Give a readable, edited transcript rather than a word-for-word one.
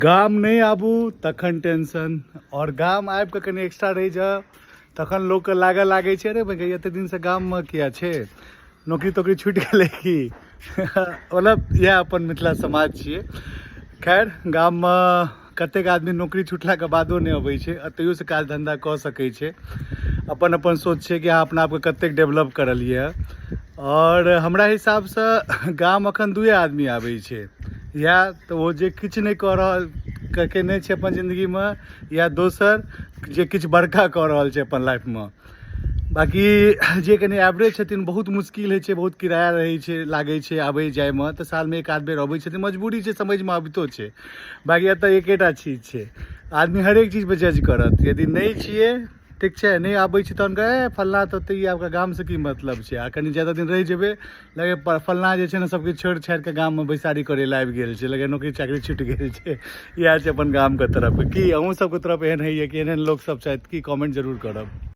गाम नहि आबू तखन टेंशन, आओर गाम आबि कऽ कनि एक्स्ट्रा रहि जाउ तखन लोकके लागऽ लागै छै, अरे भाई, एते दिनसँ गाममे किया छै, नौकरी तोकरी छुटि गेलै की? मतलब इएह अपन मिथिला समाज छियै। खैर, गाममे कतेक आदमी नौकरी छुटलाके बादो नहि अबै छै, एतहियोसँ काज धन्धा कऽ सकै छै। अपन अपन सोच छै कि अहाँ अपना आपके कतेक डेवलप करलियै। आओर हमरा हिसाबसँ गाम एखन दुए आदमी आबै छै, या तऽ ओ जे किछु नहि कऽ रहल केने छै अपन जिन्दगीमे, या दोसर जे किछु बड़का कऽ रहल छै अपन लाइफमे। बाँकी जे कनि एवरेज छथिन, बहुत मुश्किल होइ छै, बहुत किराया रहै छै, लागै छै आबै जाइमे, तऽ सालमे एक आध बेर अबै छथिन, मजबूरी छै, समझमे अबितो छै। बाँकी एतऽ एकेटा चीज छै, आदमी हरेक चीजपर जज करत। यदि नहि छियै, ठीक छै, नहि आबै छै, तहन कहै फल्लाँ तऽ ओतहि आब गामसँ की मतलब छै। आ कनि ज्यादा दिन रहि जेबै, लगे फल्लाँ जे छै ने सबकिछु छोड़ि छाड़ि कऽ गाममे बैसारी करै लए आबि गेल छै, लगे नौकरी चाकरी छुटि गेल छै। इएह छै अपन गामके तरफके। की अहूँ सबके तरफ एहन होइए कि एहन एहन लोक सब छथि कि? कमेंट जरूर करब।